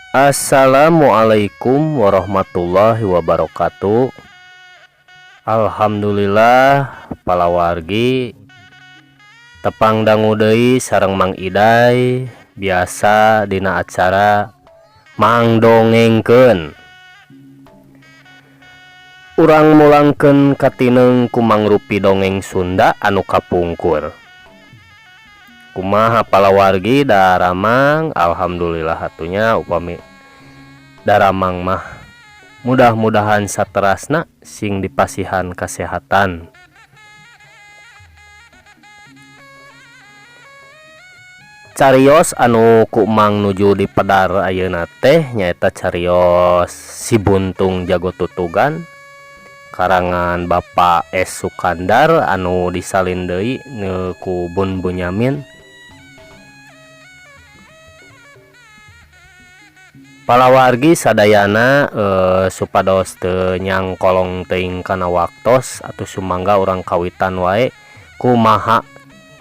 Assalamualaikum warahmatullahi wabarakatuh. Alhamdulillah palawargi tepang dangu deui sareng Mang Iday biasa dina acara Mangdongengkeun. Urang mulangkeun katineng ku mangrupi dongeng Sunda anu kapungkur. Kumaha palawargi daramang? Alhamdulillah atuh nya upami daramang mah mudah-mudahan saterasna sing dipasihan kasehatan. Carios anu ku Mang nuju dipedar ayeuna teh nyaeta carios Si Buntung Jago Tutugan karangan Bapak S Sukandar anu disalin deui ku Bun Bunyamin. Palawargi sadayana supados teu nyangkolong teuing kana waktos atuh sumangga urang kawitan wae kumaha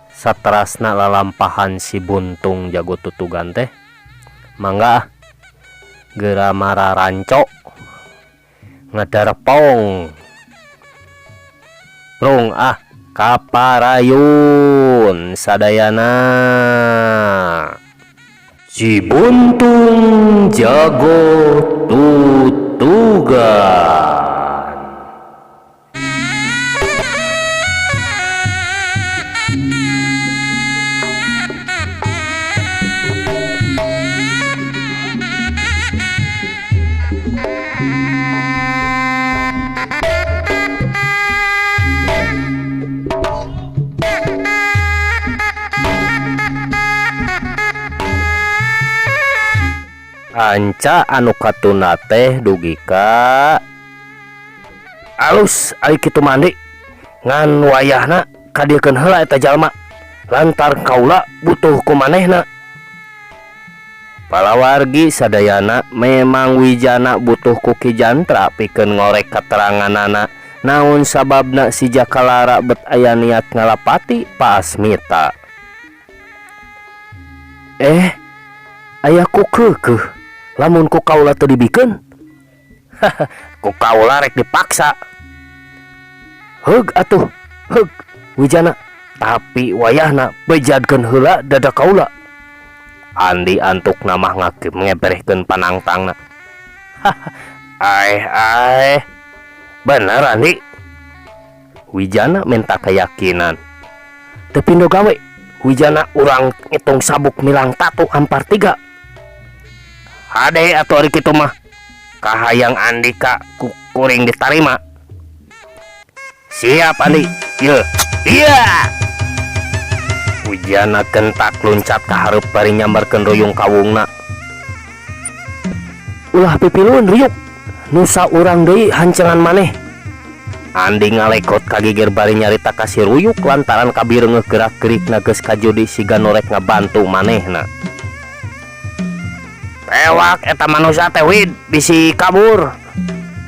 saterasna lalampahan Si Buntung Jago Tutugan teh. Mangga ah geura mararanco ngadarepong prung ah kaparayun sadayana. Si Buntung Jago Tutugan. Anca anu katuna teh dugi ka alus ari kitu mandi ngan wayahna kadieukeun heula eta jalma lantar kaula butuh ku manehna. Palawargi sadayana memang Wijana butuh ku Ki Jantra pikeun ngorek kateranganana naon sababna si Jakalara bet aya niat ngalapati Pasmita. Aya ku keukeuh lamun ku kaula teu dibikeun. Ku kaula rek dipaksa. Heug atuh, heug Wijana, tapi wayahna bejadkeun heula dada kaula. Andi antuk namah ngakeum ngeberehkeun panangtangna. Aeh aeh. Bener Andi. Wijana minta keyakinan. Teu pindo gawe Wijana urang ngitung sabuk milang tatu ampar 3. Hade atuh ari kitu mah. Kahayang Andika ku kuring ditarima. Siap Andi. Ye. Iya. Wijana kentak luncat ka hareup bari nyambarkeun ruyung kawungna. Ulah pipilueun ruyuk. Nusa urang deui hancengan maneh. Andi ngalekot kagigir bari nyarita ka si ruyuk lantaran kabireungeuh gerak-gerikna geus kajudi siga nu rek ngabantu manehna. Tewak eta manusia teh wid bisi kabur.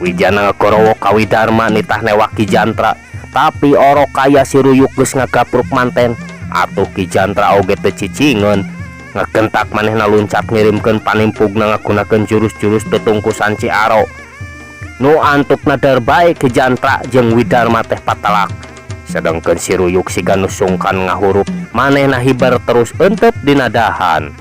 Wijana ngagorowok ka Widarma nitah newak Ki Jantra, tapi orok kaya si ruyuk geus ngagapruk manten. Atuh Ki Jantra oge teu cicingeun. Ngagentak manehna luncat ngirimkeun panimpugna ngagunakeun jurus-jurus tetungkusan Ciaro. Nu antukna darbae Ki Jantra jeung Widarma teh patelak. Sedengkeun si ruyuk siga nu sungkan ngahurup, manehna hiber terus eunteup dina dahan.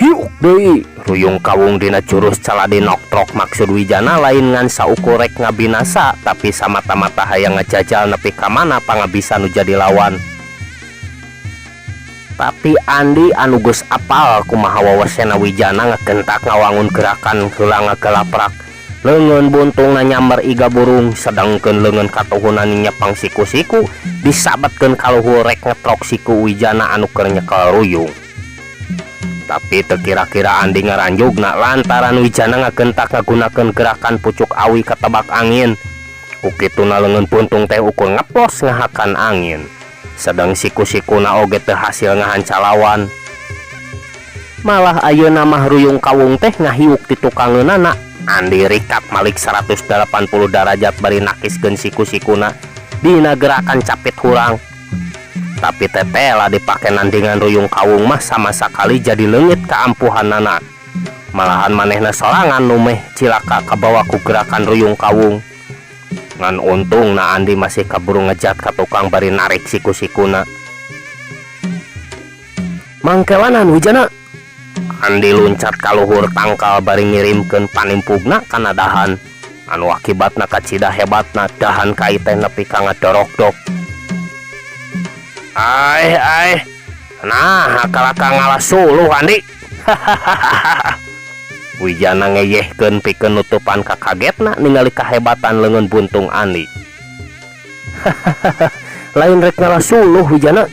Hiuk deui ruyung kawung dina jurus caladi noktrok maksud Wijana lain ngan saukur rek ngabinasa tapi samata-mata hayang ngajajal nepi ka mana pangabisa nu jadi lawan. Tapi Andi anu geus apal kumaha wawasena Wijana ngagentak ngawangun gerakan heula ngagalaprak. Leungeun buntungna nyamber iga burung sedangkeun leungeun katuhunan nyepang siku-siku disabetkeun ka luhur rek ngetrok siku Wijana anu keur nyekel ruyung. Tapi teu kira-kira Andi ngaranjugna lantaran Wijana ngagentak ngagunakeun gerakan pucuk awi katebak angin. Ku kituna leungeun buntung teh ukur ngeplos ngahakan angin. Sedang siku-sikuna oge teu hasil ngahancalawan. Malah ayeuna mah ruyung kawung teh ngahiuk ti tukangeunana. Andi rikat malik 180 derajat bari nakiskeun siku-sikuna dina gerakan capit hurang. Tapi tetela dipake nandingan ruyung kawung mah sama sakali jadi leungit kaampuhanana. Malahan manehna sorangan nu meh cilaka kabawa ku gerakan ruyung kawung. Ngan untungna Andi masih kaburu ngejat ka tukang bari narik siku-sikuna. Mangkelanan Wijana. Andi luncat ka luhur tangkal bari ngirimkeun panimpugna kana dahan. Anu akibatna kacida hebatna dahan kai teh nepi ka ngadorokdok. Aih aih. Nah, kalaka ngalah suluh Andi. Wijana ngeyehkeun pikeun nutupan kakagetna ningali kahebatan leungeun buntung Andi. Lain rek ngalah suluh Wijana,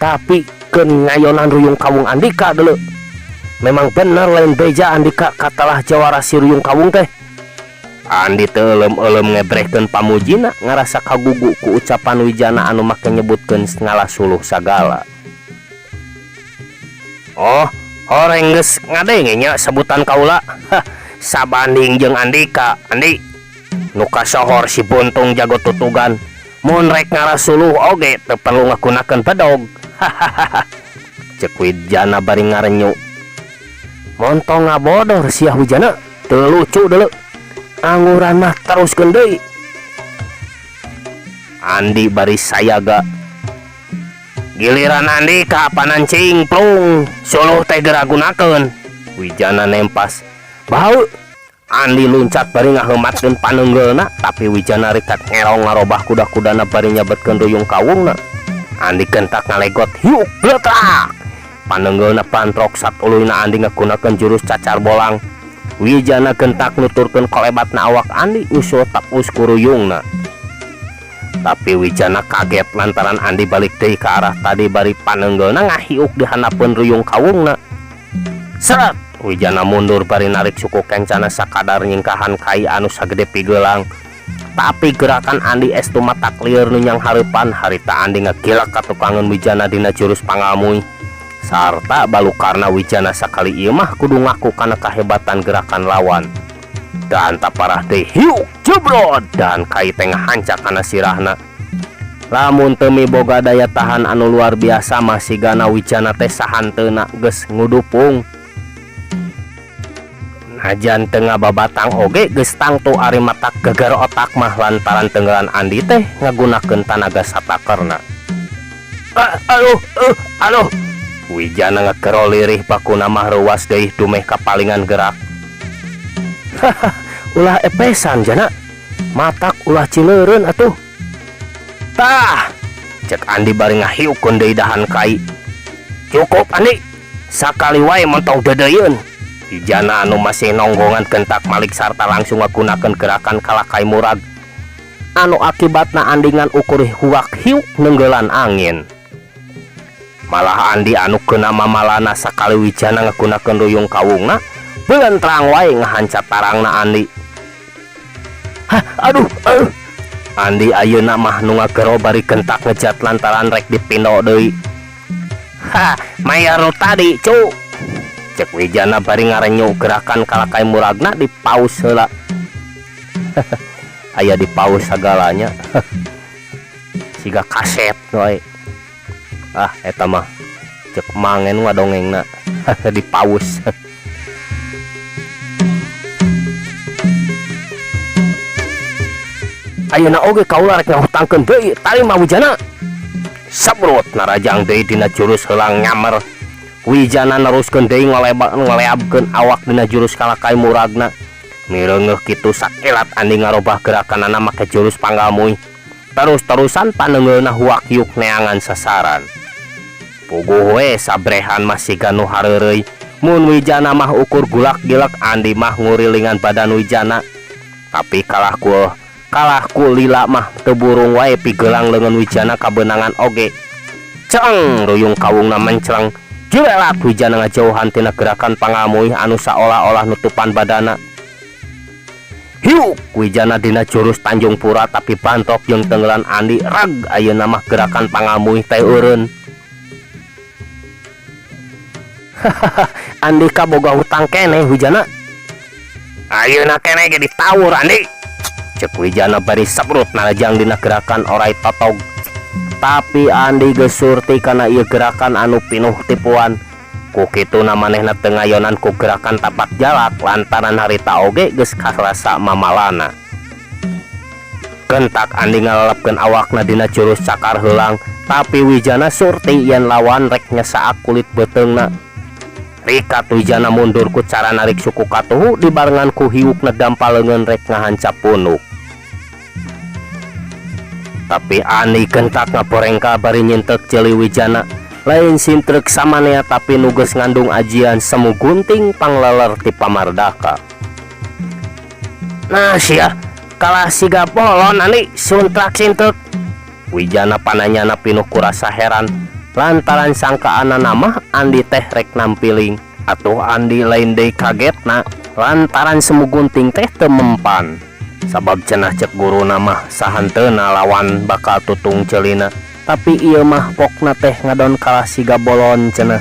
tapi keun ngayonan ruyung kawung Andika deuleu. Memang bener lain beja Andika katalah jawara si ruyung kawung teh. Andi teu euleum-euleum ngebrehkeun pamujina ngarasa kagugu ku ucapan Wijana anu make nyebutkeun ngalah suluh sagala. Oh, horeng geus ngadenge nya sebutan kaula. Hah, sabanding jeung Andika, Andi. Nu kasohor si buntung jago tutugan. Mun rek ngalah suluh oge teu perlu ngagunakeun bedog. Hahaha. Ceuk Wijana bari ngarenyu. Montong ngabodor sia Wijana, teu lucu deuleu. Anguran mah teruskeun deui. Andi bari sayaga. Giliran Andi kapanan cingplung, suluh teh geura gunakeun. Wijana nempas. Bau. Andi luncat bari ngaheumatkeun paneunggeulna, tapi Wijana rikat ngerong ngarobah kuda-kudana bari nyabetkeun ruyung kawungna. Andi gentak ngalegot, hiuk bletrak. Paneunggeulna pantrok satuluyna Andi ngagunakeun jurus cacar bolang. Wijana gentak nuturkeun kolebatna awak Andi nyusul tapus ku ruyungna. Tapi Wijana kaget lantaran Andi balik deui ka arah tadi bari paneunggeulna ngahiuk di handapeun ruyung kawungna. Seret! Wijana mundur bari narik suku kencana sakadar nyingkahan kai anu sagede pigelang. Tapi gerakan Andi estu matak lieur nu nyanghareupan harita Andi ngagilak ka tukangeun Wijana dina jurus pangalmui. Sarta balukarna Wijana sakali ieu mah kudu ngaku kana kahebatan gerakan lawan. Dan taparah deui hiuk jebrot dan kai teh ngahancak kana sirahna. Lamun teu miboga daya tahan anu luar biasa mah sigana Wijana teh sahanteuna geus ngudupung. Najan teu ngababatang oge geus tangtu ari matak geger otak mah lantaran tenggelan Andi teh ngagunakeun tanaga satakerna. Aduh, aduh. Wijana ngegero lirih bakuna mah reuwas deui dumeh kapalingan gerak. Haha, ulah epesan jana. Matak ulah cileureun atuh. Tah, cek Andi bari ngahiukeun deui dahan kai. Cukup Andi, sakali wae montong deudeuieun. Wijana anu masih nonggongan gentak malik sarta langsung ngagunakeun gerakan kalakai murag. Anu akibatna Andi ngan ukur huak hiuk neunggelan angin. Malah Andi anu keuna mamalana sakali Wijana ngagunakeun ruyung kawungna, belentrang wae ngahancat tarangna Andi. Hah, aduh, aduh. Andi ayeuna mah nu ngagero bari gentak ngejat lantaran rek dipindo deui. Hah, mayar nu tadi, cu. Cek Wijana bari ngarenyu gerakan kalakai muragna dipaus heula. Aya dipaus sagalanya. Siga kaset wae. Ah, eta mah cek mangen wadongengna dipaus. Ayeuna oge kaula rek ngahutangkeun deui tarima Wijana. Sabrut narajang deui dina jurus heulang nyamer. Wijana neruskeun deui ngoleabkeun awak dina jurus kalakai muragna. Mireungeuh kitu sakilat Andi ngarobah gerakanana make jurus panggalmui. Terus-terusan paneunggeulna huak hiuk neangan sasaran. Puguh we sabrehan mah siga nu hareureuy. Mun Wijana mah ukur gulak-gilak Andi mah ngurilingan badan Wijana. Tapi kalah ku lila mah teu burung wae pigelang leungeun Wijana kabeunangan oge. Ceng ruyung kawungna mencleng. Jilelat Wijana ngajauhan tina gerakan pangamuih anu saolah-olah nutupan badana. Hiuk Wijana dina jurus Tanjung Pura tapi bantok jeung tenggelan Andi rag ayeuna mah gerakan pangamuih teh eureun. Hahaha, Andika boga hutang keneh Wijana. Ayeuna keneh ge ditawur Andi. Cek Wijana bari sabrut narajang dina gerakan orai totog. Tapi Andi geus surti kana ieu gerakan anu pinuh tipuan. Ku kituna manehna teu ngayonan ku gerakan tapak jalak lantaran harita oge geus karasa mamalana. Gentak Andi ngalelepkeun awakna dina jurus cakar heulang, tapi Wijana surti yen lawan rek nyesaak kulit beuteungna. Rikat Wijana mundur ku cara narik suku katuhu dibarengan ku hiukna dampa leungeun rek ngahancap punuk. Tapi Andi gentak ngaborengka bari nyintek ceuli Wijana. Lain sintrek samanea tapi nu geus ngandung ajian semu gunting pangleler ti pamardaka. Nah sia, kalah siga bolon Andi suntrak sintrek. Wijana pananyana pinuh ku rasa heran lantaran sangkaanana mah Andi teh rek nampiling. Atuh Andi lain deui kagetna lantaran semu gunting teh teu mempan. Sabab cenah cek guruna mah sahanteuna lawan bakal tutung ceulina. Tapi ieu mah pokna teh ngadon kalah siga bolon cenah.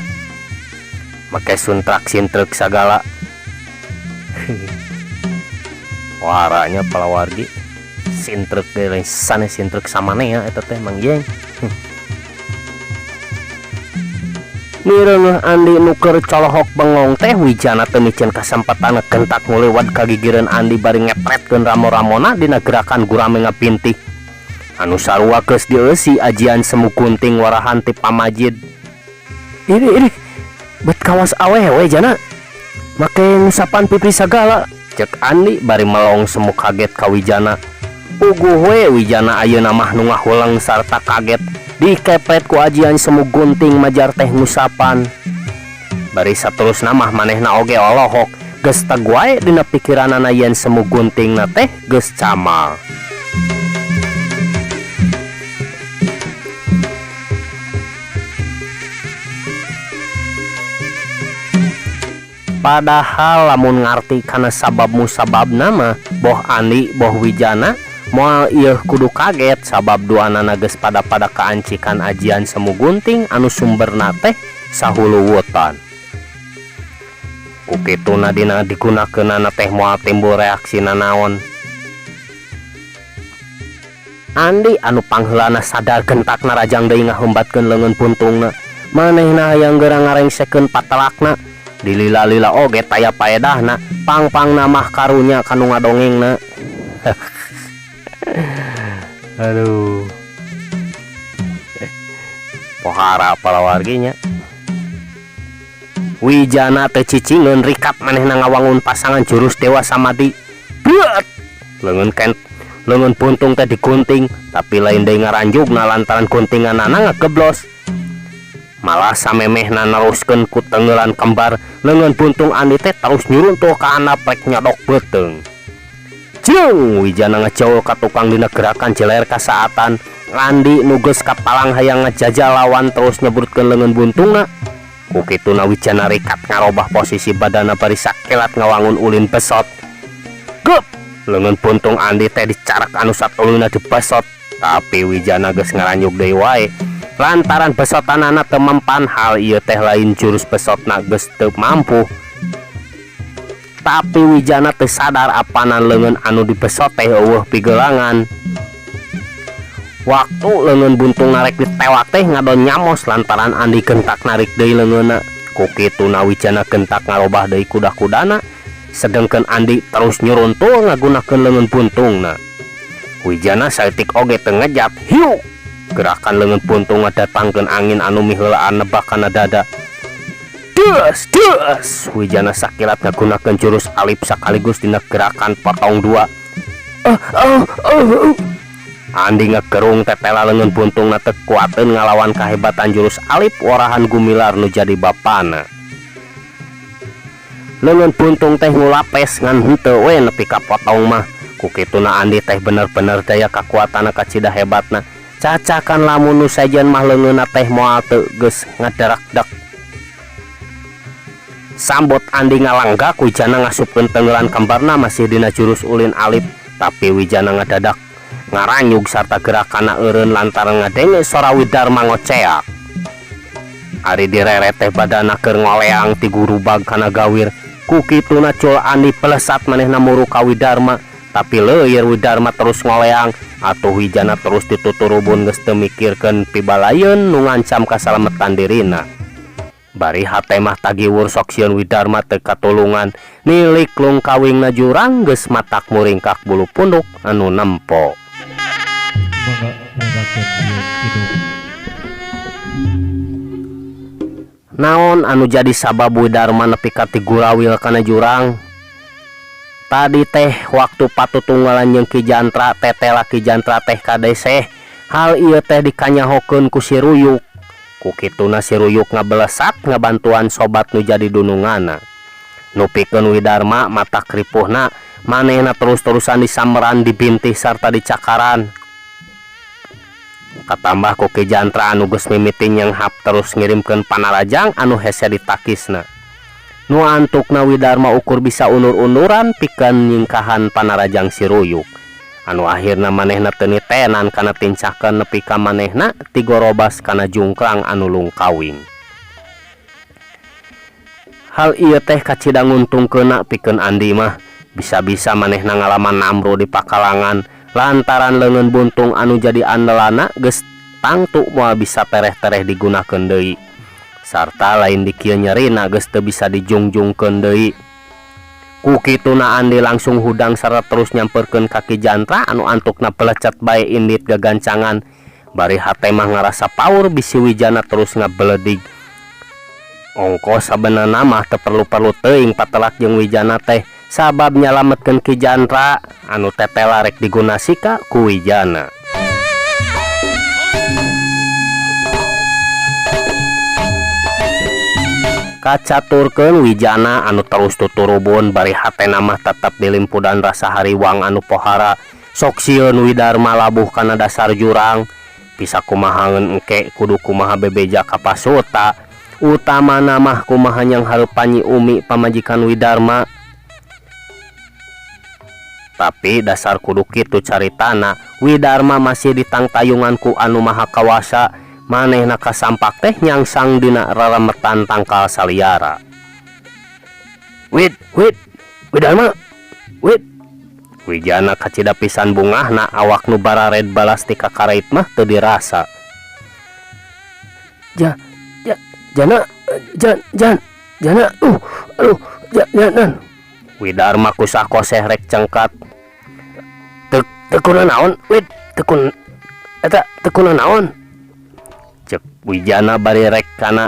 Make suntrak sintrek sagala. Waranya palawargi sintrek ge lain sanes sintrek samanea eta teh Mang Jeng. Mireungeuh Andi nu keur colohok bengong teh Wijana teu miceun kasempatan ngegentak ngulewat kagigireun Andi bari ngepretkeun ramo-ramona dina gerakan gurame ngapintih. Anu sarua geus dieusi ajian semu gunting warahan ti pamajid. Ini ini bet kawas awewe jana make ngusapan pipi sagala cek Andi bari melong semu kaget ka Wijana. Puguh we Wijana ayeuna mah nu ngahuleng sarta kaget dikepret ku ajian semu gunting majar teh ngusapan. Bari saterusna mah manehna oge olohok geus teg wae dina pikiranana yen semu guntingna teh geus camal. Padahal lamun ngarti kana sabab musababna mah boh Andi boh Wijana moal ieu kudu kaget sabab duanana geus pada-pada kaancikan ajian semu gunting anu sumberna teh sahuluwutan. Ku kituna dina digunakeunana teh moal timbul reaksi nanaon. Andi anu pangheulana sadar gentak narajang deui ngahembatkeun leungeun puntungna. Manehna hayang geura ngarengsekeun patelakna. Dilila-lila oge taya paedahna, pang-pangna mah karunya kanu ngadongengna. Aduh. Pohara palawarginya. Wijana teu cicingeun rikat manehna ngawangun pasangan jurus Dewa Samadi. Buat! Leungeun ken leungeun puntung teh digunting, tapi lain deui ngaranjugna lantaran guntinganana ngageblos. Malah samemehna neruskeun ku tenggelan kembar, leungeun puntung Andi teh terus nyuruntuh ka handap rek nyodok beuteung. Jeung Wijana ngejauh ka tukang dina gerakan jeler kasaatan. Andi nu geus kapalang hayang ngajajal lawan terus nyebrutkeun leungeun buntungna. Ku kituna Wijana rikat ngarobah posisi badana bari sakilat ngawangun ulin besot. Gep! Leungeun puntung Andi teh dicarak anu satuluyna dibesot, tapi Wijana geus ngaranyug deui wae. Lantaran besotanana teu mempan, hal ieu teh lain jurus besotna geus teu mampu. Tapi Wijana teu sadar apanan leungeun anu dibesot teh eueuh pigelangan. Waktu leungeun buntung narek ditewak teh ngadon nyamos lantaran Andi gentak narik deui leungeunna. Ku kituna Wijana gentak ngarobah deui kuda-kudana, sedengkeun Andi terus nyuruntul ngagunakeun leungeun buntungna. Wijana saeutik oge teu ngejat, hiuk! Gerakan leungeun buntung ngadatangkeun angin anu miheulaan nebak kana dada. Des, des! Wijana sakilat ngagunakeun jurus alip sakaligus dina gerakan potong dua. Andi ngegerung tetela leungeun buntungna teu kuateun ngalawan kahebatan jurus alip warahan Gumilar nu jadi bapana. Leungeun buntung teh ngulapes ngan henteu we nepi ka potong mah. Ku kituna Andi teh bener-bener daya kakuatanna kacida hebatna. Cacakan lamun nu sejen mah leungeunna teh moal teu geus ngaderak-dek. Sambot Andi ngalanggak Wijana ngasupkeun tenggelan kembarna masih dina jurus ulin alip, tapi Wijana ngadadak ngaranyug sarta gerakanna eureun lantaran ngadenge sora Widarma ngoceak. Ari direret teh badana keur ngoleang ti gurubag kana gawir. Ku kituna cul Andi pelesat manehna muru ka Widarma. Tapi leuir Widarma terus ngoleang atuh Wijana terus dituturubun geus teu mikirkeun pibalayeun nu ngancam kasalametan dirina. Bari hate mah tagiwur sok sieun Widarma teu katulungan nilik lungkawingna jurang geus matak muringkak bulu punduk anu nempo. Naon anu jadi sabab Widarma nepi ka tigurawil kana jurang? Tadi teh waktu patutunggalan jeung Ki Jantra tetela Ki Jantra teh kadeseh. Hal ieu teh dikanyahokeun ku si Ruyuk. Ku kituna si Ruyuk ngabelesat ngabantuan sobat nu jadi dunungana. Nu pikeun Widarma matak ripuhna manehna terus-terusan disamberan dibintih sarta dicakaran. Katambah ku Ki Jantra anu geus mimiti nyenghap terus ngirimkeun panarajang anu hese ditakisna. Nu antukna Widarma ukur bisa unur-unuran pikeun nyingkahan panarajang si Ruyuk. Anu akhirna manehna teu nitenan kana tincakeun nepi ka manehna tigorobas kana jungkrang anu lungkawing. Hal ieu teh kacida nguntungkeunna pikeun Andi mah. Bisa-bisa manehna ngalaman namru di pakalangan lantaran leungeun buntung anu jadi andelana geus tangtu moal bisa tereh-tereh digunakeun deui. Sarta lain dikieu nyerina geus teu bisa dijungjungkeun deui. Ku kituna Andi langsung hudang sarta terus nyamperkeun ka Ki Jantra anu antukna pelecet bae indit gagancangan. Bari hate mah ngarasa paur bisi Wijana terus ngabledig. Ongko sabenerna mah teu perlu-perlu teuing patelak jeung Wijana teh sabab nyalametkeun Ki Jantra anu tetela rek digunasika ku Wijana. Kacaturkeun Wijana anu terus tuturubun bari hatena mah tetep dilimpudan rasa hariwang anu pohara. Sok sieun Widarma labuh kana dasar jurang. Bisa kumahaeun engke kudu kumaha bebeja ka pasuta. Utamana mah kumaha nyanghareupan Nyi Umi pamajikan Widarma. Tapi dasar kudu kitu caritana, Widarma masih ditangtayungan ku anu maha kawasa. Manehna kasampak teh nyangsang dina rarametan tangkal saliara. Wid, wid, Widarma, wid. Wijana kacida pisan bungahna awak nu barared balas ti kakarait mah teu dirasa. Ja, ja, jana, jan, jan, jana, aduh, ja, ja, nan. Widarma kusah koseh rek cengkat. Tek, tekuna naon, wid, tekun, eta tekuna naon. Cek Wijana bari rek kana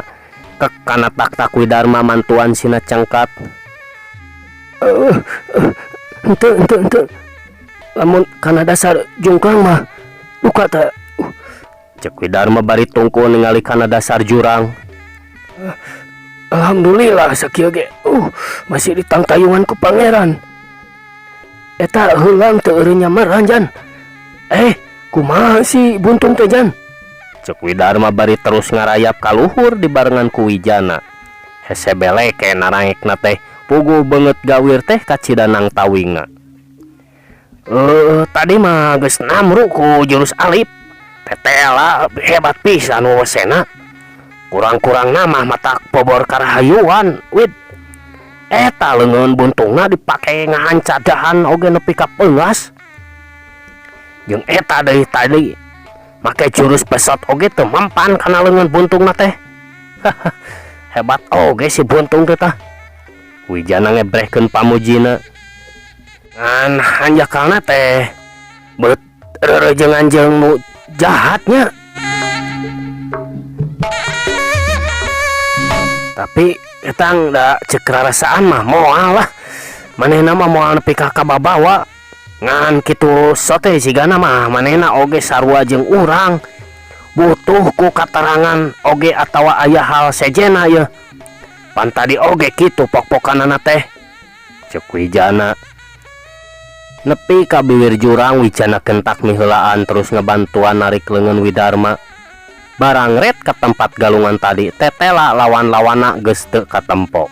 kek kana tak-tak Widarma mantuan sina cengkat. Henteu, henteu, henteu. Lamun kana dasar jungkang mah duka teh. Cek Widarma bari tungku ningali kana dasar jurang. Alhamdulillah sakieu ge. Masih ditangtayungan ku pangeran. Eta heulang teu eureun nyamaran jan. Kumaha si buntung teh jan? Cek Widarma bari terus ngarayap ka luhur dibarengan ku Wijana. Hese beleke naraekna teh puguh beungeut gawir teh kacida nang tawingna. Tadi mah geus namru ku jurus alif. Tetela hebat pisan wewesena. Kurang-kurang mah matak bobor karahayuan, wid. Eta leungeun buntungna dipake ngahanca dahan oge nepi ka peungas. Jeung eta deui tadi make jurus pesot oge teu mempan kana leungeun buntungna teh. Hebat oge si buntung teh tah. Wijana ngebrehkeun pamujina. Ngan hanjakalna teh beut reurejengan jeung nu jahatnya. Tapi etang da ceuk rarasaan mah moal lah. Manehna mah moal nepi ka kababawa. Ngan kitu sote sigana mah manehna oge sarua jeung urang. Butuh ku katerangan oge atawa aya hal sejena yeuh. Pan tadi oge kitu pok-pokanana teh. Ceuk Wijana. Nepi ka biwir jurang Wijana kentak miheulaan terus ngebantuan narik leungeun Widarma. Barang ret ka tempat galungan tadi tetela lawan-lawana geus teu katempo.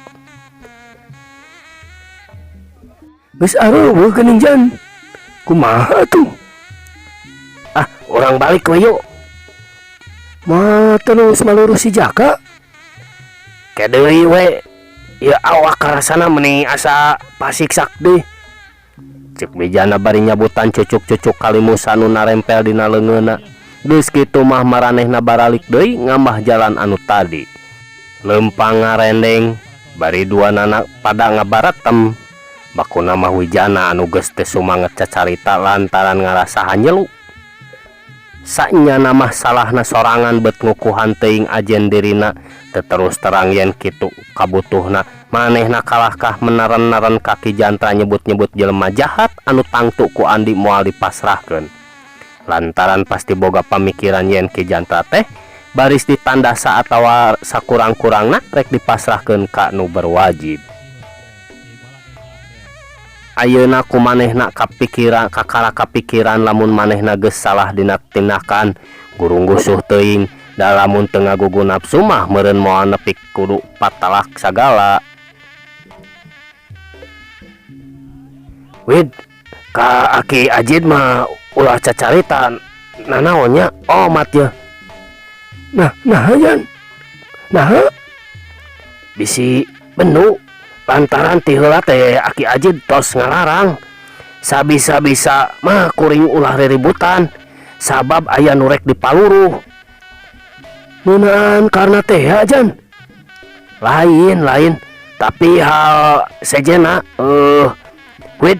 Geus areueuh geuning jan. Kumaha tuh? Ah, urang balik we yuk. Mah terus malurus si Jaka. Ke deui we. Ieu awak karasana meuni asa pasiksak deui. Cek Wijana bari nyabutan cucuk-cucuk kalimusan nu narempel dina leungeunna. Geus kitu mah maranehna baralik deui ngambah jalan anu tadi. Leumpang ngarendeng bari duanana pada ngabaretem. Bakuna mah Wijana anu geus teu sumanget cacarita lantaran ngarasa hanyelu. Sanyana mah salahna sorangan bet ngukuhan teuing ajen dirina teu terus terang yen kitu kabutuhna. Manehna kalahkah menaren-naren ka Ki Jantra nyebut-nyebut jelema jahat anu tangtu ku Andi moal dipasrahkeun. Lantaran pasti boga pamikiran yen Ki Jantra teh baris ditandasa atawa sakurang-kurangna rek dipasrahkeun ka nu berwajib. Ayeuna ku manehna kapikiran kakara kapikiran lamun manehna geus salah dina tindakan gurunggusuh teuing da lamun teu ngagugu nafsu mah meureun moal nepi kudu patalak sagala. Wid ka Aki Ajid mah ulah cacarita nanaon nya omat ye. Nah nah jan nah bisi benu lantaran ti heula teh Aki Ajid tos ngalarang sabisa-bisa mah kuring ulah riributan sabab aya nu rek dipaluruh. Ngeunaan karena teh ya jan lain lain tapi hal sejena wid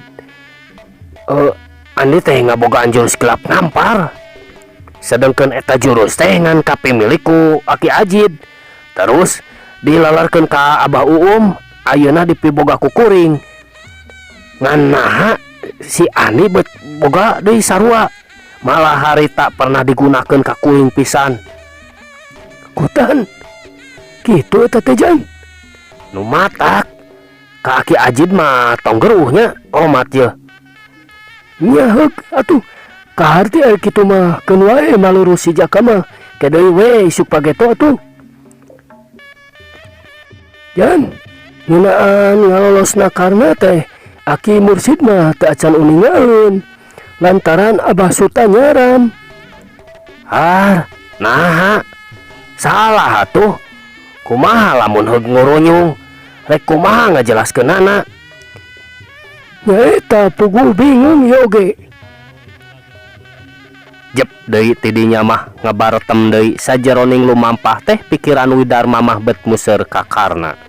Andi teh ngabogaan jurus gelap ngampar sedangkan eta jurus teh ngan kapimilik ku Aki Ajid terus dilalarkeun ka Abah Uum ayeuna dipiboga ku kuring ngan naha si Andi bet boga deui sarua malah harita pernah digunakeun ka kuring pisan. Kutan kitu eta teh jan nu matak ka Aki Ajid mah tong geruh nya omat ye. Nya heuk atuh kaharti aya kitu mah keun wae malurus si Jaka mah ke deui we isuk pageto atuh. Jan ngeunaan ngalolosna karna teh Aki Mursid mah teu acan uningaeun lantaran Abah Suta nyaran. Har naha salah atuh kumaha lamun heug ngurunyung rek kumaha ngajelaskeunana. Nyaeta puguh bingung ieu oge. Jep deui ti dinya mah ngabaretem deui sajeroning lumampah teh pikiran Widarma mah bet museur ka Karna.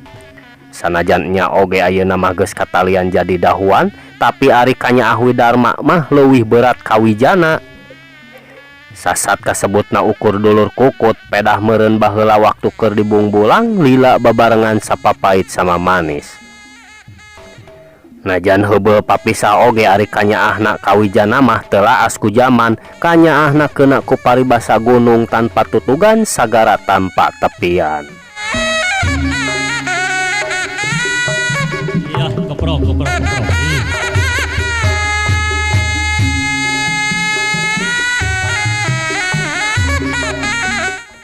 Sanajan nya oge ayeuna mah geus katalian jadi dahuan tapi ari kanyaah Widarma mah leuwih berat ka Wijana. Sasat kasebutna ukur dulur kukut pedah meureun baheula waktu keur dibungbulang lila babarengan sapapait sama manis. Najan heubeul papisah oge ari kanyaahna ka Wijana mah teu laas ku jaman kanyaahna keuna ku paribasa gunung tanpa tutugan sagara tanpa tepian. Iya, keprok, keprok, keprok. Ih.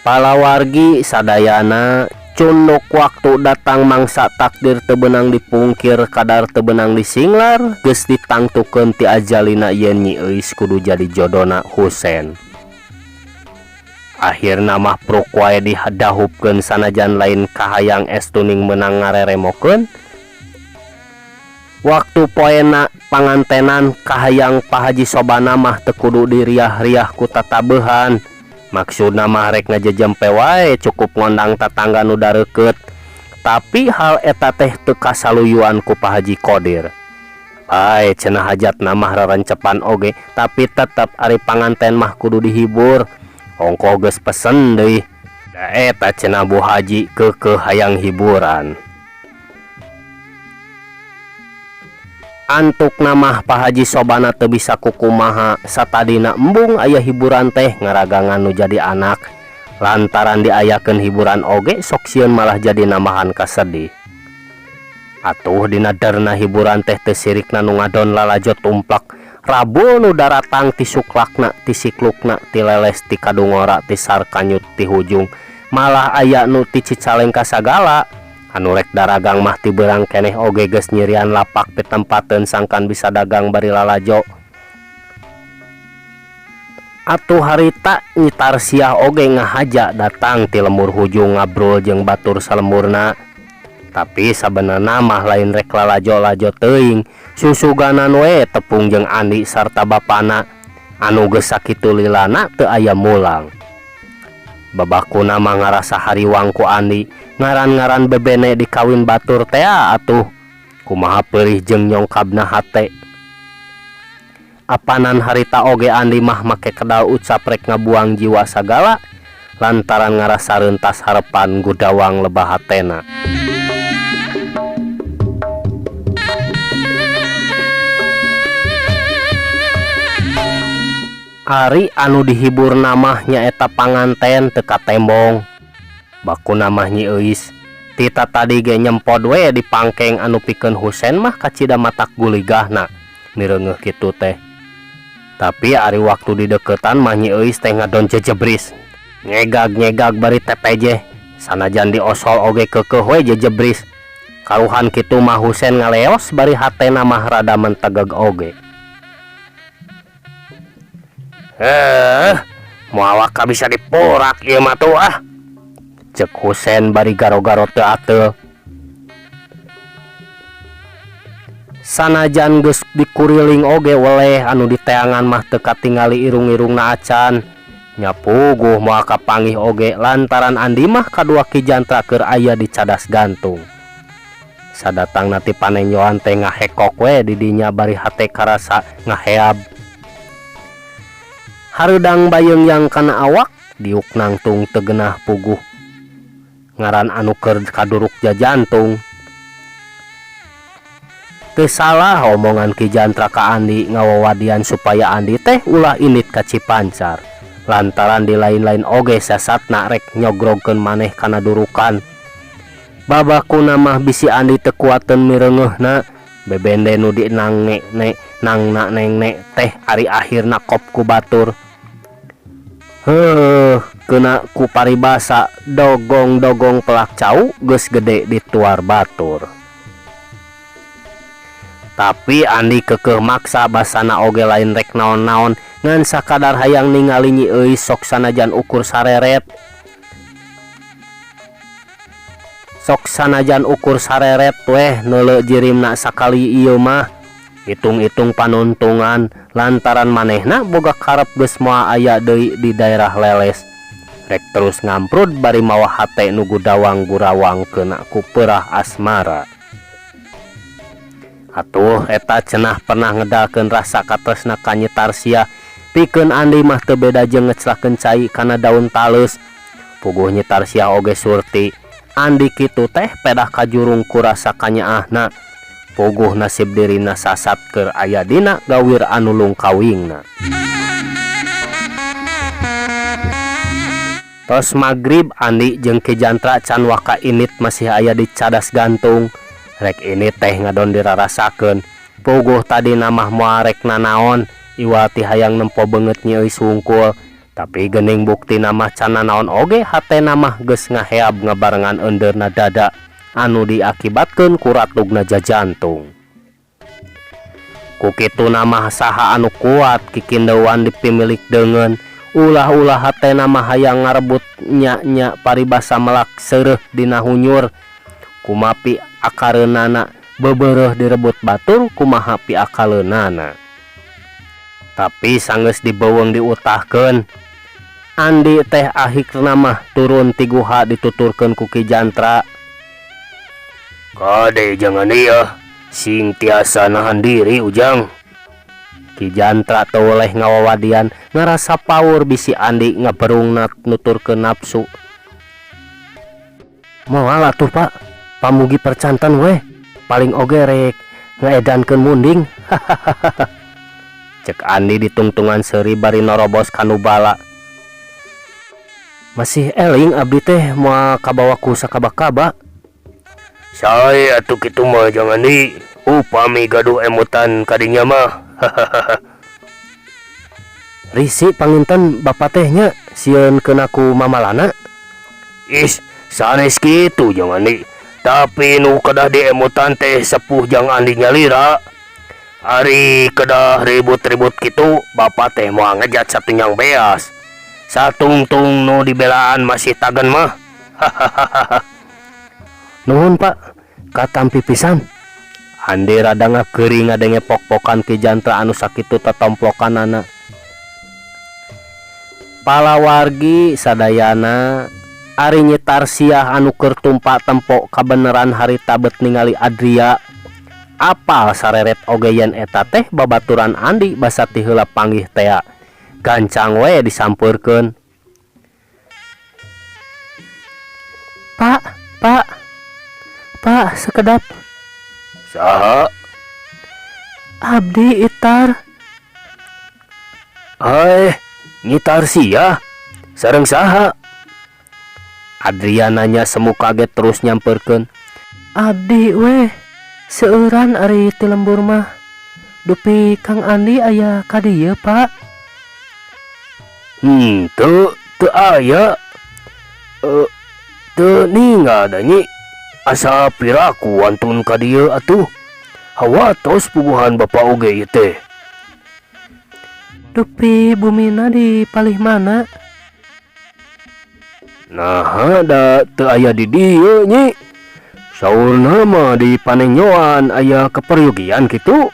Palawargi sadayana cunduk waktu datang mangsa takdir teu beunang dipungkir kadar teu beunang disinglar geus ditangtukeun ti ajalina yen Nyi Euis kudu jadi jodona Husen. Akhirna mah pruk wae didahupkeun sanajan lain kahayang estuning meunang ngareremokeun. Waktu poena pangantenan kahayang Pak Haji Sobana mah teu kudu diriah-riah ku tatabehan. Maksudna mah rek ngajejempe wae cukup ngondang tatangga nu dareukeut. Tapi hal eta teh teu kasaluyuan ku Pak Haji Kodir. Bae cenah hajatna mah rerencepan oge, tapi tetep ari panganten mah kudu dihibur. Ongkoh geus pesen deui. Da eta cenah Bu Haji keukeuh hayang hiburan. Antukna mah Pak Haji Sobana teu bisa kukumaha satadina embung aya hiburan teh ngaragangan nu jadi anak. Lantaran diayakeun hiburan oge sok sieun malah jadi nambahan kasedih. Atuh dina derna hiburan teh teu sirikna nu ngadon lalajo tumplak. Rabul nu daratang ti suklakna ti siklukna ti leles ti kadungora ti sarkanyut ti hujung. Malah aya nu ti Cicalengka sagala. Anu rek daragang mah ti beurang keneh oge geus nyirian lapak pitempateun sangkan bisa dagang bari lalajo. Atuh harita Nyi Tarsiah oge ngahaja datang ti lembur hujung ngabrul jeung batur salemburna. Tapi sabenerna mah lain rek lalajo-lajo teuing, susuganan we tepung jeung Andi sarta bapana anu geus sakitu lilana teu aya mulang. Babakuna mah ngarasa hariwang ku Andi, ngaran-ngaran bebene dikawin batur tea atuh. Kumaha peurih jeung nyongkabna hate. Apanan harita oge Andi mah make kedal ucap rek ngabuang jiwa sagala lantaran ngarasa rentas harepan gudawang lebah hatena. Ari anu dihibur namah nyaeta panganten teu katembong. Bakuna mah Nyi Euis. Tita tadi ge nyempod we di pangkeng anu pikeun Husen mah kacida matak guligahna mireungeuh kitu teh. Tapi ari waktu dideukeutan mah Nyi Euis teh ngadon jejebris. Nyegag-nyegag bari tepejeh. Sanajan diosol oge keukeuh we jejebris. Karuhan kitu mah Husen ngaleos bari hatena mah rada mentegeg oge. Moal waka bisa diporak ieu mah tuh ah. Cek Husen bari garo-garo teu ateul. Sanajan geus dikuriling oge weleh anu diteangan mah teu katingali irung-irungna acan. Nya puguh moal kapanggih oge lantaran Andi mah kadua Ki Jantra keur aya di cadas gantung. Sadatangna ti panenjoan teh ngahekok we di dinya bari hate karasa ngaheab. Hareudang bayeung kana awak diuk nangtung teu genah puguh. Ngaran anu keur kaduruk jajantung. Teu salah omongan Ki Jantra ka Andi ngawawadian supaya Andi teh ulah indit ka Cipancar. Lantaran di lain-lain oge sasatna rek nyogrogkeun maneh kana durukan. Babakuna mah bisi Andi teu kuateun mireungeuhna. Bebende nu dinangne ne nangna nengne teh ari akhirna kop ku batur. Heuh, kena ku paribasa dogong-dogong pelak cau geus gede dituar batur. Tapi Andi keukeuh maksa basana oge lain rek naon-naon ngan sakadar hayang ningali Nyi Euis sok sanajan ukur sareret. Sok sanajan ukur sareret weh neuleu jirimna sakali ieu mah. Hitung-hitung panuntungan lantaran manehna boga karep geus moal aya deui di daerah Leles. Rek terus ngamprud bari mawa hate nu gudawang gurawang keuna ku peurah asmara. Atuh eta cenah pernah ngedalkeun rasa katresna ka Nyi Tarsiah. Pikeun Andi mah teu beda jeung ngeclakeun cai kana daun taleus. Puguh Nyi Tarsiah oge surti. Andi kitu teh pedah kajurung ku rasa kanyaahna. Puguh nasib dirina sasat keur aya dina gawir anu lungkawingna. Tos magrib Andi jeung Ki Jantra can waka init masih aya di cadas gantung. Rek ini teh ngadon dirarasakeun. Puguh tadi namah moal rek nanaon, iwal ti hayang nempo beungeut Nyi Euis hungkul. Tapi geuning bukti namah can nanaon oge hatena mah geus ngaheab ngabarengan eundeurna dada anu diakibatkeun ku ratugna jajantung. Ku kitu namah saha anu kuat kikindeuan dipimilik deungeun, ulah-ulah hatena mah hayang ngarebut nya-nya paribasa melak seureuh dina hunyur. Kumapi akareunana beubeureuh direbut batur kumaha piakaleunana. Tapi sanggeus dibeuweung diutahkeun, Andi teh akhirna mah turun ti guha dituturkeun ku Ki Jantra. Kade jangan ieu, sing tiasa nahan diri ujang. Ki Jantra teu weleh ngawawadian ngarasa paur bisi Andi ngaberungna nuturkeun nafsu. Moal atuh Pak, pamugi percanten weh, paling oge rek ngaedankeun munding. Cek Andi ditungtungan seuri bari norobos kanu bala. Masih eling abdi teh moal kabawa ku sakaba-kaba. Sae atuh kitu mah jangan di upami gaduh emutan kadinya mah. Risi panginten bapak teh nya sieun keuna ku mamalana. Is sanes kitu jangan di. Tapi nu kedah diemutan teh sepuh jang Andi nyalira. Ari kedah ribut-ribut kitu bapak teh moal ngejat satunyang beas. Satungtung nu dibelaan masih tagen mah. Nuhun Pak, Katampi pisan. Andi rada ngakeuri ngadenge pok-pokan Ki Jantra anu sakitu tatomplokanana. Palawargi sadayana ari Nyi Tarsiah anu keur tumpa tempo kabeneran harita bet ningali Adria. Apal sareret oge yen eta teh babaturan Andi basa ti heula panggih tea. Gancang we disampeurkeun. Pak, pak, pak sekedap. Saha? Abdi Itar. Hai, Nyi Tarsiah. Sareng saha? Adria nanya semu kaget terus nyamperkeun. Abdi weh, seueuran ari ti lembur mah. Dupi Kang Andi aya ka dieu, Pak. Henteu, teu aya. Teu ningal da nyi. Asa piraku wantun ka dieu atuh. Hawatos puguhan bapa oge ieu teh. Dupi bumina di palih mana? Naha da teu aya di dieu nyi. Saurna mah di panenyoan aya keperyogian kitu.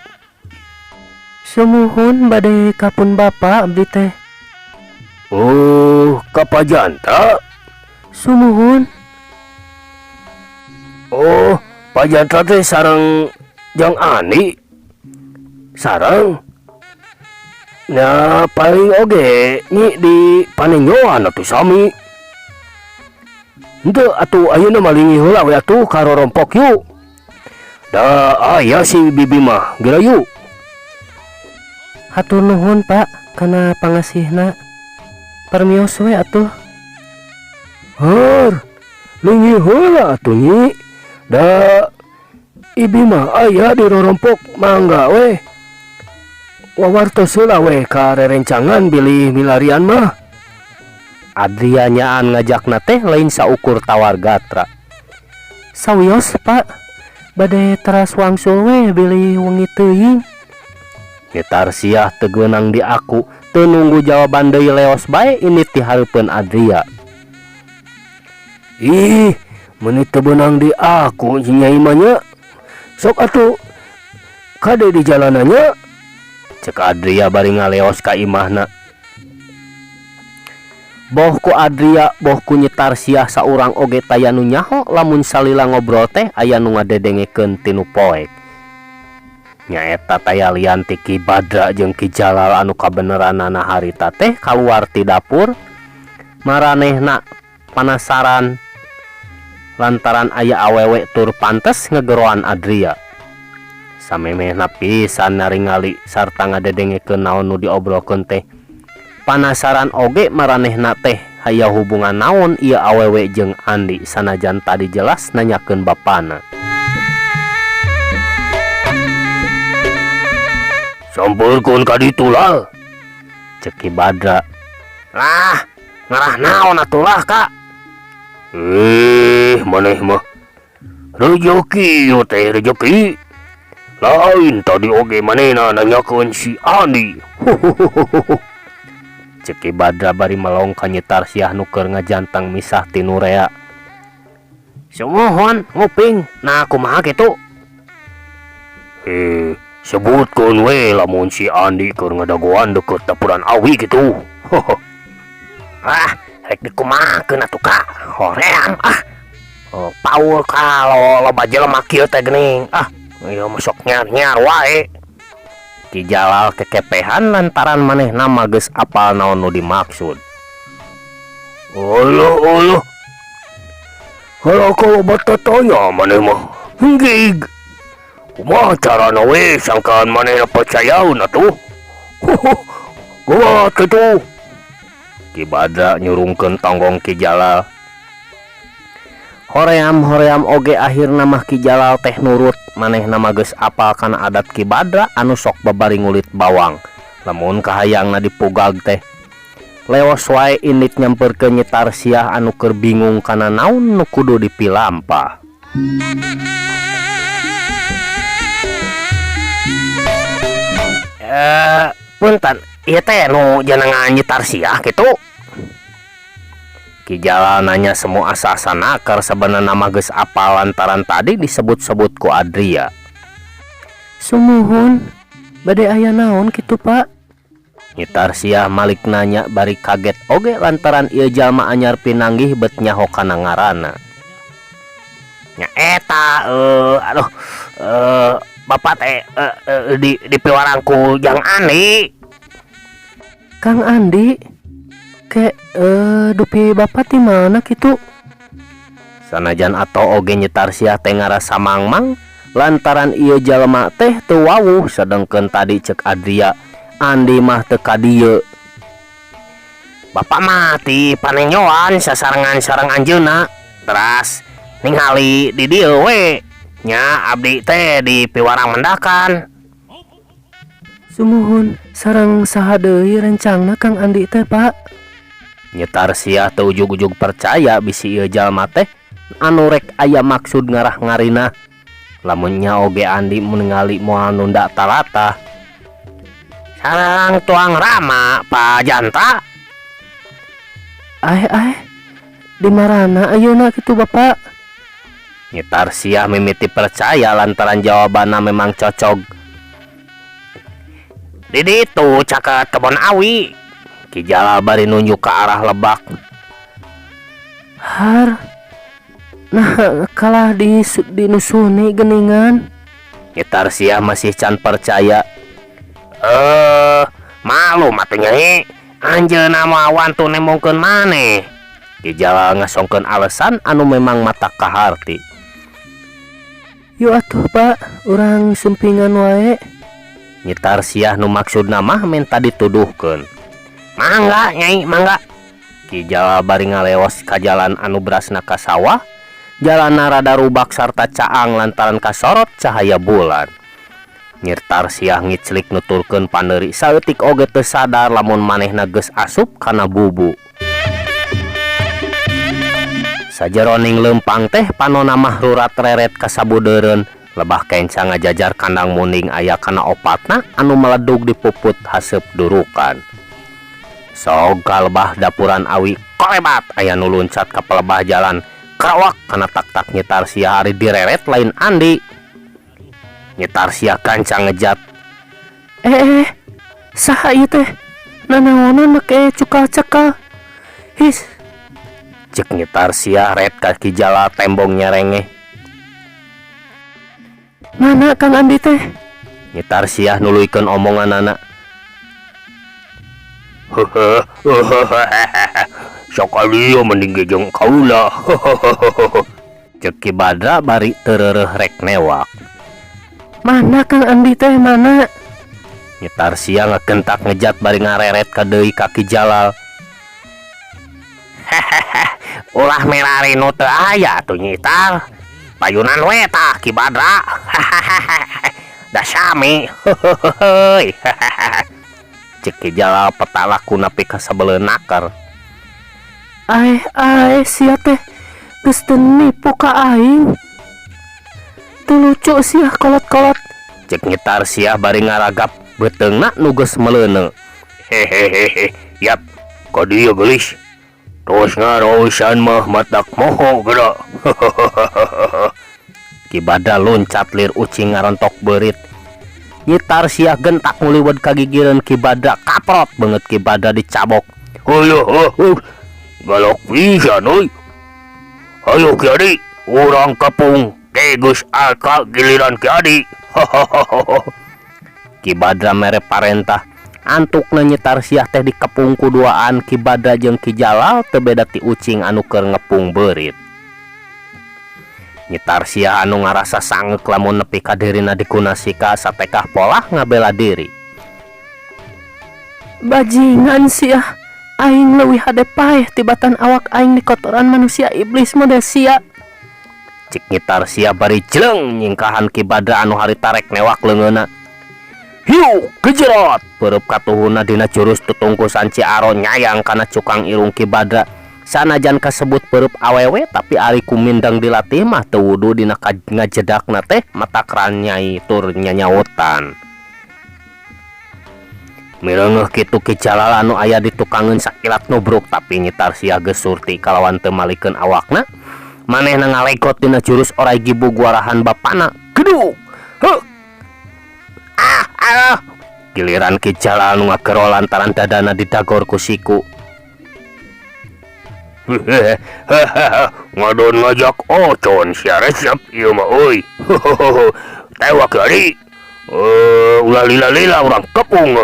Sumuhun bade ka pun bapa abdi teh. Oh, ka Pajanta? Sumuhun. Oh, Pajanta teh sareng Jang Ani? Sareng? Nya paling oge nyi di panenyoan atuh sami. Henteu atuh ayeuna mah linggih heula we atuh ka rorompok yuk. Da aya si bibi mah, geura yuk. Hatur nuhun Pak kana pangasihna. Permios we atuh. Heur, linggih heula atuh nyi. Da ibi mah aya di rorompok mangga we. Wawartos heula we ka rerencangan bilih milarian mah. Adria nyaan ngajakna teh lain saukur tawar gatra. Sawios Pak, bade teras wangsul we bilih wengi teuing. Nyi Tarsiah teu geunang di aku, teu nunggu jawaban deui leos bae ini ti hareupeun Adria. Ih, meuni teu beunang di aku si nyai mah nya. Sok atuh kade di jalanannya. Cek Adria bari ngaleos ka imahna. Boh ku Adria, boh ku Nyi Tarsiah saurang oge taya nu nyaho lamun salila ngobrol teh aya nu ngadedengekeun ti nu poek. Nyaeta taya lian ti Ki Badra jeung Ki Jalal anu kabeneranana harita teh kaluar ti dapur. Maranehna panasaran lantaran aya awewe tur pantes ngegeroan Adria. Samemehna pisan naringali sarta ngadedengekeun naon nu diobrolkeun teh. Panasaran oge maranehna teh aya hubungan naon ieu awewe jeung Andi sanajan tadi jelas nanyakeun bapana. Sampeurkeun ka ditu lal. Cek Ki Badra. Lah, ngarah naon atuh lah ka? Eh, maneh mah. Rejeki ieu teh rejeki. Lain tadi oge manehna nanyakeun si Andi. Huhuhuhuhu. Cek Ki Badra bari melong ka Nyi Tarsiah nu keur ngajantang misah ti nu rea. Sumuhun nguping, nah kumaha kitu? Eh, sebutkeun we lamun si Andi keur ngadagoan deukeut dapuran awi kitu. Ah, rek dikumahakeun atuh ka? Hoream ah. Oh, paul ka loba jelema kieu teh geuning. Ah, ieu mah sok nyar-nyar wae. Ki Jalal kekepehan lantaran manehna mah geus apal naon nu dimaksud. Uluh uluh. Kalau loba tatanya maneh mah. Gig. Kumaha carana we sangkaan manehna percayaeun atuh. Kumaha kitu? Ki Badra nyurungkeun tonggong Ki Jalal. Hoream-hoream oge akhirna mah Ki Jalal teh nurut. Manehna mah geus apal kana adat Ki Badra anu sok babari ngulit bawang. Lamun kahayangna dipugag teh. Leos wae indit nyamperkeun Nyi Tarsiah anu keur bingung kana naon nu kudu dipilampah. Punten, ieu teh nu jenengan Nyi Tarsiah kitu? Ki Jalal nanya semu asa-asa naker, sebenarnya mah geus apal lantaran tadi disebut-sebut ku Adria. Sumuhun, bade aya naon kitu, Pak? Nyi Tarsiah malik nanya bari kaget oge lantaran ieu jalma anyar pinanggih bet nyaho kana ngaranna. Nya eta aduh, bapak teh di piwarang ku Jang Andi. Kang Andi ke dupi bapak di mana kitu? Sanajan atau oge Nyi Tarsiah teh ngarasa mangmang lantaran ieu jalma teh teu wawuh, sedengkeun tadi cek Adria Andi mah teu ka dieu. Bapak mah ti panenjoan sasarengan sareng anjeunna, teras ningali di dieu we nya, abdi teh di piwarang mendakan. Sumuhun, sareng saha deui rencangna Kang Andi teh, Pak? Nyi Tarsiah teu ujug-ujug percaya bisi ieu jalma teh anu rek aya maksud ngarah ngarina. Lamun nya oge Andi ningali moal nunda talatah. Sareng tuang Rama, Pak Janta. Aeh aeh, di marana ayeuna kitu, Bapak? Nyi Tarsiah mimiti percaya lantaran jawabanna memang cocok. Di ditu caket kebon awi. Ki Jalal bari nunjuk ke arah lebak. Har. Nah, kalah di nusuni geningan. Nyi Tarsiah masih can percaya. Malu mah Nyai. Anjeunna mah wantun nembongkeun maneh. Ki Jalal ngasongkeun alasan anu memang matak kaharti. Yuk atuh, Pak, urang sumpingan wae. Nyi Tarsiah nu maksudna mah menta dituduhkeun. Mangga, Nyai, mangga. Ki Jalal bari ngaleos ka jalan anu berasna ka sawah. Jalanna rada rubak sarta caang lantaran kasorot cahaya bulan. Nyi Tarsiah ngiclik nuturkeun paneuri, saeutik oge teu sadar lamun manehna geus asup kana bubu. Sajeroning leumpang teh panona mah rurat reret kasabudeureun. Lebah kenca ngajajar kandang munding aya kana opatna anu meledug dipuput haseup durukan. Sok ka lebah dapuran awi, kolebat aya nu luncat ka pelebah jalan, kerawak kana tak-tak Nyi Tarsiah, ari direret lain Andi. Nyi Tarsiah gancang ngejat. Eh, eh, saha ieu teh? Nanaonan make cukal-cekal? His. Cek Nyi Tarsiah ret ka Ki Jalal tembong nyerengeh. Mana Kang Andi teh? Nyi Tarsiah nuluykeun omonganana. Hehe, sakali mending ge jeung kaula. Cek Ki Badra bari teu rek newak. Mana Kang Andi teh, mana? Nyi Tarsiah ngegentak ngejat bari ngareret ka deui ka Ki Jalal. Hehehe, ulah merari nu teu aya tuh, Nyi Tar. Payunan we tah Ki Badra. Hehehe, da sami. Heuheuy. Cek Ki Jalal peta laku nepi ka sabeleun naker. Aeh aeh, sia teh geus teu nipu ka aing. Teu lucu sia, kolot-kolot. Cek Nyi Tarsiah bari ngaragap beuteungna nu geus meleuneu. Hehehehe, yap, ka dieu geulis. Tos ngarosan mah matak moho geura. Ki Badra loncat lir ucing ngarontok beurit. Nyi Tarsiah gentak nguliwet ka gigireun Ki Badra, kaprot beungeut Ki Badra dicabok. Heueuh heuh, galak pisan euy. Hayu Ki Adi, urang kepung. Ke geus aka giliran Ki Adi. Ki Badra mere parentah. Antukna Nyi Tarsiah teh dikepung ku duaan Ki Badra jeung Ki Jalal, teu beda ti ucing anu keur ngepung beurit. Nyi Tarsiah anu ngarasa sangeuk lamun nepi ka dirina dikunasika satekah polah ngabela diri. Bajingan sia, aing leuwih hade paeh tibatan awak aing dikotoran manusia iblis model sia. Cik Nyi Tarsiah bari jleng nyingkahan Ki Badra anu harita rek newak leungeunna. Hiu, gejerot, peureub katuhuna dina jurus tutungkusan Ci Aro nyayang kana cukang irung Ki Badra. Sanajan kasebut peureub awewe, tapi ari kumindeng dilatih mah teu wudu dina ngajedakna teh matak ranyai tur nyanyautan. Mireungeuh kitu Ki Jalal anu aya di tukangeun sakilat nubruk tapi Nyi Tarsiah geus surti kalawan teu malikeun awakna. Manehna ngalegot dina jurus oray gibug warahan bapana. Gedug! Heuh! Ah! Ah! Giliran Ki Jalal nu ngagero lantaran dadana didagor ku siku. Ngadon ngajak ocon sia resep ieu mah euy. Tewak jadi. Ulah lila-lila urang kepung.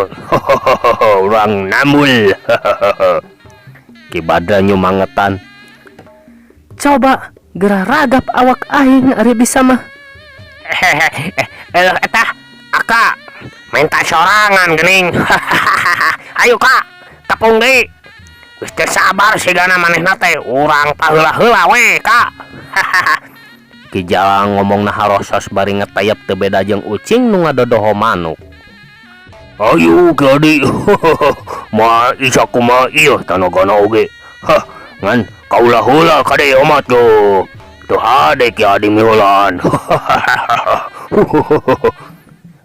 Urang nambul. Ki Badra nyumangetan. Coba geura ragap awak aing ari bisa mah. Hehehe eta aka minta sorangan geuning. Ayo ka kepung deui. Geus teu sabar sigana manehna teh urang paheula-heula we ka. Ki Jalal ngomongna harosos bari ngetayap teu beda jeung ucing nu ngadodoho manuk. Ayu Ki Adi moal isa kumaha ieu tanagana oge. Hah ngan kaulah heula kade omat tuh. Teu hade Ki Adi miheulaan.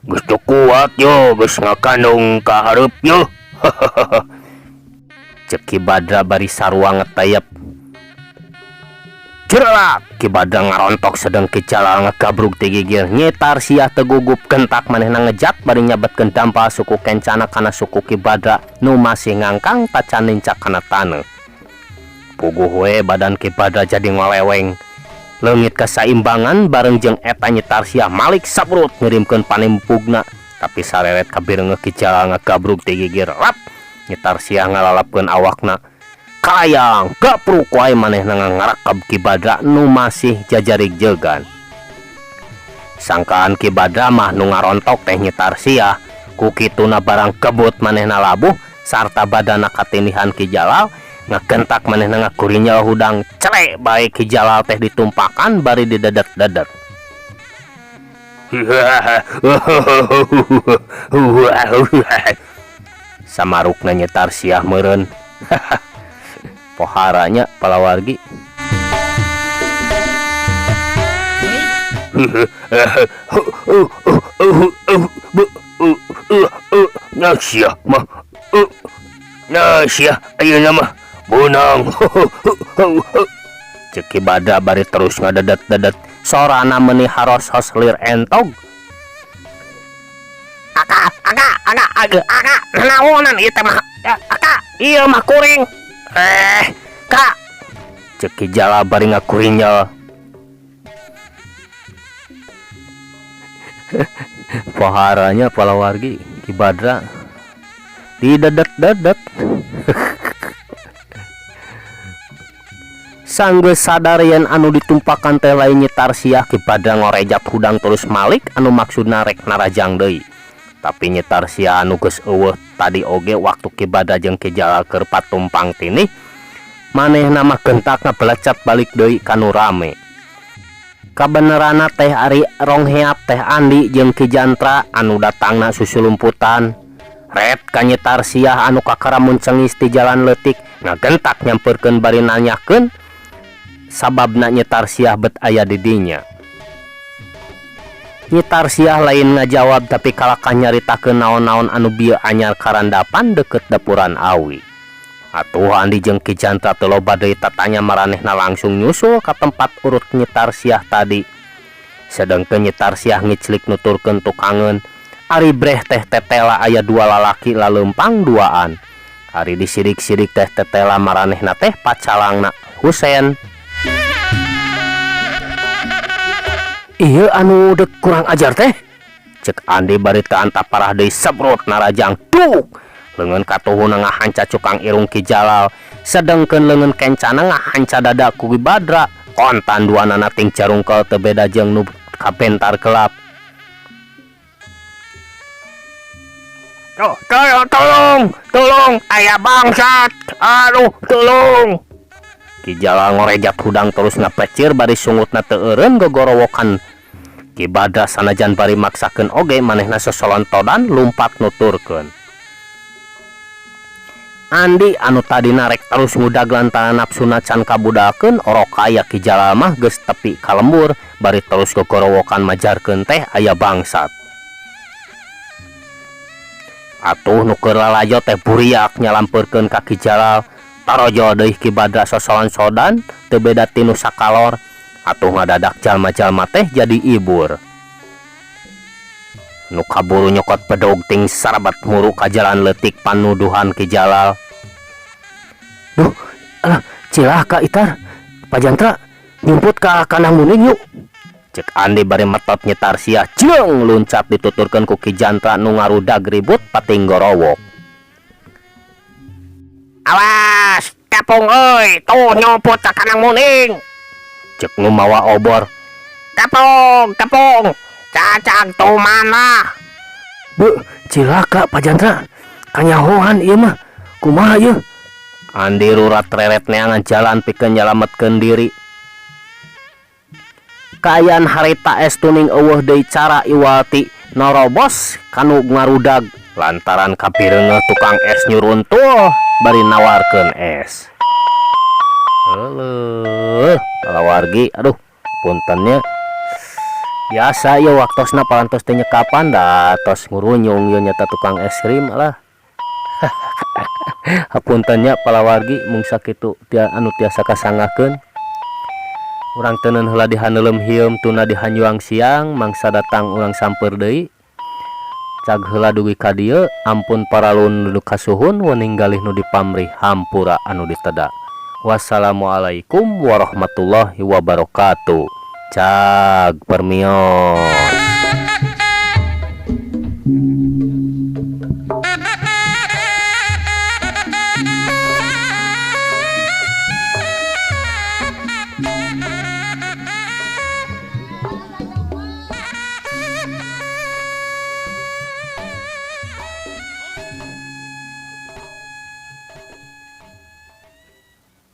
Geus teu kuat yo geus ngakandung ka hareup yo. Cek Ki Badra bari sarua ngetayap. Jerelak Ki Badra ngarontok sedeng Ki Jalal ngegabrug ti gigir. Nyi Tarsiah teu gugup gentak manehna ngejat bari nyabetkeun dampal suku kencana kana suku Ki Badra nu masih ngangkang tacan nincak kana taneuh. Puguh we badan Ki Badra jadi ngoleweng. Leungit kasaimbangan bareng jeung eta Nyi Tarsiah malik sabrut ngirimkeun panimpugna tapi sareret kabireungeuh Ki Jalal ngegabrug ti gigir. Rap Nyi Tarsiah ngalalapkeun awakna. Kalayang gapruk wae manehna ngarakab Ki Badra nu masih jajarig jegan. Sangkaan Ki Badra mah nu ngarontok teh Nyi Tarsiah. Ku kituna barang kebut manehna labuh sarta badana katindihan Ki Jalal ngagentak manehna ngagurinyel hudang cele bae Ki Jalal teh ditumpakan bari didedet-dedet. Samarukna Nyi Tarsiah meureun. Poharanya palawargi. Nah sia mah. Nah sia ayeuna mah beunang. Cek Ki Badra bari terus ngadedet-dedet. Sorana meuni harosos lir entog. Aka, aka, aka, aka, aka, nanaonan ieu teh mah. Aka, ieu mah kuring. Kak. Cek Ki Jalal bari ngakurinyel. Poharanya palawargi Ki Badra didedet-dedet. Sanggeus sadar yen anu ditumpakan teh lain Nyi Tarsiah, Ki Badra ngorejat hudang terus malik anu maksudna rek narajang deui. Tapi Nyi Tarsiah anu geus eueuh tadi oge waktu Ki Badra jeung Ki Jalal keur patumpang tinih, manehna mah gentak ngabelecet balik deui ka nu rame. Kabeneranna teh ari rongheap teh Andi jeung Ki Jantra anu datangna susulumputan. Ret ka Nyi Tarsiah anu kakara muncengis ti jalan leutik ngagentak nyampeurkeun bari nanyakeun sababna Nyi Tarsiah bet aya di dinya. Nyi Tarsiah lain ngajawab tapi kalakah nyaritakeun naon-naon anu bieu anyar karandapan deukeut dapuran awi. Atuh Andi jeung Ki Jantra teu loba deui tatanya maranehna langsung nyusul ka tempat urut Nyi Tarsiah tadi. Sedengkeun Nyi Tarsiah ngiclik nuturkeun tukangeun, ari breh teh tetela aya dua lalaki laleumpang duaan. Ari disirik-sirik teh tetela maranehna teh pacalangna Husen. Ieu anu deuk kurang ajar teh? Cek Andi bari teu antap parah deui sebrut narajang duk. Leungeun katuhuna ngahanca cukang irung Ki Jalal, sedengkeun leungeun kencana ngahanca dada ku Ki Badra. Kontan duanana ting carungkel teu beda jeung nu kabentar gelap. Tolong, tolong, tolong, aya bangsat. Aduh, tolong. Ki Jalal ngorejat hudang terus ngapecir bari sungutna teu eureun gogorowokan. Ki Badra sanajan bari maksakeun oge manehna sosolontodan lumpat nuturkeun. Andi anu tadina rek terus ngudag lantaran nafsuna can kabudalkeun orok aya Ki Jalal mah geus tepi ka lembur bari terus gogorowokan majarkeun teh aya bangsat. Atuh nu keur lalajo teh buriak nyalampeurkeun ka Ki Jalal. Tarojol deui Ki Badra sosolan-sodan teu beda ti nu sakalor. Atuh ngadadak jalma-jalma teh jadi ibur. Nu kaburu nyokot bedog ting sarabat muru ka jalan leutik panuduhan Ki Jalal. Duh, alah cilaka itar. Pak Jantra nyumput ka kandang muning yuk. Cek Andi bari metot nyetar sia jeung luncat dituturkeun ku Ki Jantra nu ngarudag ribut pating gorowok. Awas, kapung euy, tuh nyumput ka kandang muning. Cek nu mawa obor. Kapung, kapung, cacang tuman lah. Beuh, cilaka Pak Jantra. Kanyahoan ieu mah. Kumaha ieu? Andi rurat reret neangan jalan pikeun nyalametkeun diri. Kaayaan harita es tuning euweuh deui cara iwal ti norobos kanu ngarudag lantaran kapireungeuh tukang es nyuruntul bari nawarkeun es. Euleuh, palawargi, aduh punten nya. Biasa ieu waktosna parantos teu nyekapan da tos ngurunyung ieu nyata tukang es krim lah. Hapunten nya palawargi mung sakitu tia anu tiasa kasanggakeun. Urang teuneun heula di haneuleum hieum tuna di hanjuang siang mangsa datang urang sampeur deui. Cag heula dugi ka dieu ampun paralun nu kasuhun wening galih nu dipamrih hampura anu diteda. Wassalamualaikum warahmatullahi wabarakatuh. Cag permios.